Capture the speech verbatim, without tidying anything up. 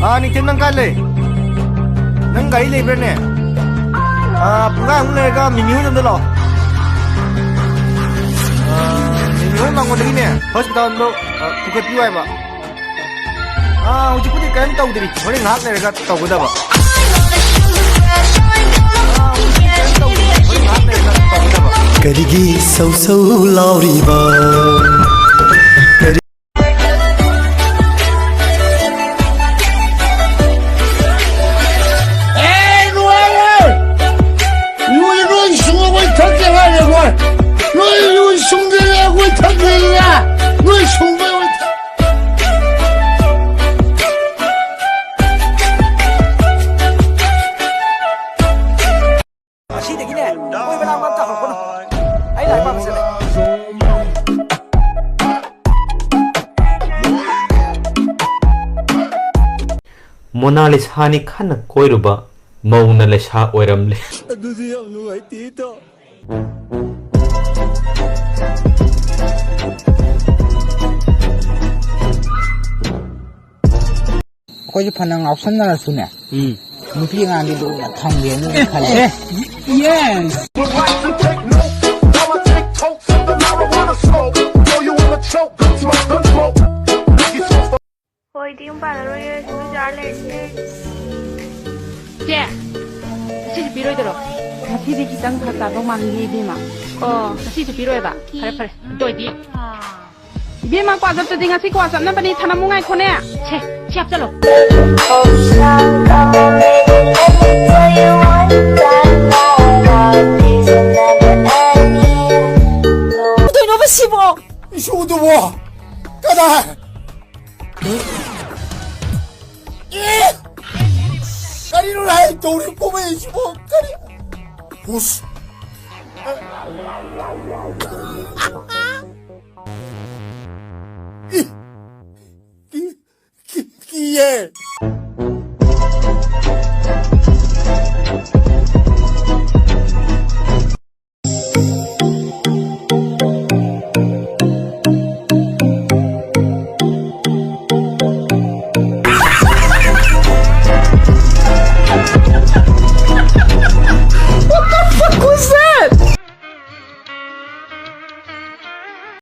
ꯑꯥ, ꯅꯤꯡꯊꯦꯝ, ꯅꯪ ꯀꯥꯏ ꯂꯩ? ꯅꯪ ꯒꯥꯔꯤ ꯂꯩꯕ꯭ꯔꯥꯅꯦ? ꯑꯥ, ꯄꯨꯡꯈꯥꯏꯃꯨꯛ ꯂꯩꯔꯒ ꯃꯤꯃꯤ ꯍꯣꯏ ꯂꯝꯗ ꯂꯥꯛꯑꯣ꯫ ꯑꯥ, ꯃꯤꯃꯤ ꯍꯣꯏ ꯃꯉꯣꯟꯗꯒꯤꯅꯦ ꯍꯣꯁꯄꯤꯇꯥꯜꯗꯣ, ꯑꯥ, ꯄꯨꯈꯠꯄꯤꯌꯨ ꯍꯥꯏꯕ꯫ ꯑꯥ, ꯍꯧꯖꯤꯛꯄꯨꯗꯤ ꯀꯔꯤꯝ ꯇꯧꯗ꯭ꯔꯤ, ꯍꯣꯔꯦꯟ ꯉꯥꯏꯍꯥꯛ ꯂꯩꯔꯒ ꯇꯧꯒꯗꯕ꯫ ꯑꯥ, ꯍꯧꯖꯤꯛꯄꯨꯗꯤ ꯀꯔꯤꯝ ꯇꯧꯗ꯭ꯔꯤ, ꯍꯣꯔꯦꯟ ꯉꯥꯏꯍꯥꯛ ꯂꯩꯔꯒ ꯇꯧꯒꯗꯕ꯫ ꯀꯔꯤꯒꯤ ꯁꯧ ꯁꯧ ꯂꯥꯎꯔꯤꯕ? ꯑꯦ, ꯅꯨꯡꯉꯥꯏꯔꯦ! ꯅꯣꯏ, ꯅꯣꯏ ꯁꯨꯡꯉꯕꯣꯏ ꯊꯛꯀꯦ ꯍꯥꯏꯔꯦ, ꯅꯣꯏ꯫ ꯅꯣꯏ, ꯅꯣꯏ ꯁꯨꯡꯗꯦ, ꯑꯩꯈꯣꯏ ꯊꯛꯀꯦ꯫ ꯅꯣꯏ ꯁꯨꯡꯕ ꯑꯣꯏ ꯊꯛ- ꯉꯁꯤꯗꯒꯤꯅꯦ, ꯀꯣꯏꯕ ꯂꯥꯡꯕ ꯑꯝꯇ ꯍꯧꯔꯛꯀꯅꯨ꯫ ꯑꯩ ꯂꯥꯏꯔꯤꯛ ꯄꯥꯕ ꯆꯠꯂꯦ꯫ ꯃꯣꯅꯥꯂꯤꯁꯥꯅꯤ ꯈꯟꯅ ꯀꯣꯏꯔꯨꯕ ꯃꯧꯅ ꯂꯩꯁꯥ ꯑꯣꯏꯔꯝꯂꯦ꯫ ꯑꯗꯨꯗꯤ ꯌꯥꯝ ꯅꯨꯡꯉꯥꯏꯇꯦ, ꯏꯇꯥꯎ꯫ ꯑꯩꯈꯣꯏꯁꯨ ꯐꯅ ꯉꯥꯎꯁꯟꯅꯔꯁꯨꯅꯦ, ꯎꯝ꯫ ꯅꯨꯄꯤ ꯑꯉꯥꯡꯗꯤ ꯂꯨꯅ ꯊꯝꯒꯦꯅ ꯈꯜꯂꯦ꯫ ꯑꯦ, yes꯫ ꯍꯣꯏꯗꯤ ꯌꯨꯝ ꯄꯥꯜꯂꯔꯣꯏꯌꯦ, ꯁꯤꯡꯖꯨ ꯆꯥꯔ ꯂꯩꯔꯁꯦ꯫ ꯆꯦ, ꯉꯁꯤꯁꯨ ꯄꯤꯔꯣꯏꯗꯔꯣ? ꯉꯁꯤꯗꯤ ꯈꯤꯇꯪ ꯐꯔꯛ ꯇꯥꯗꯧ ꯃꯥꯜꯂꯤ, ꯏꯕꯦꯝꯃ꯫ ꯑꯣ, ꯉꯁꯤꯁꯨ ꯄꯤꯔꯣꯏꯕ? ꯐꯔꯦ, ꯐꯔꯦ꯫ ꯑꯗꯨ ꯑꯣꯏꯗꯤ ꯏꯕꯦꯝꯃ, ꯀ꯭ꯋꯥ ꯆꯞꯇꯨꯗꯤ ꯉꯁꯤ ꯀ꯭ꯋꯥ ꯆꯞꯅꯕꯅꯤ, ꯊꯅꯝꯃꯨ ꯉꯥꯏꯈꯣꯅꯦ꯫ ꯁꯦ, ꯁꯤ ꯍꯥꯞꯆꯜꯂꯣ꯫ ꯀꯩꯗꯧꯅꯣꯕ ꯁꯤꯕꯣ? ꯏꯁꯨꯗꯨꯕꯣ? ꯀꯗꯥꯏ? ꯑꯦ! ꯀꯔꯤꯅꯣ ꯍꯥꯏ ꯇꯧꯔꯤ ꯀꯣꯃꯩꯁꯤꯕꯣ? ꯀꯔꯤ? ꯍꯨꯁ! ꯏ! ꯀꯤ-, ꯀꯤ-, ꯀꯤꯌꯦ!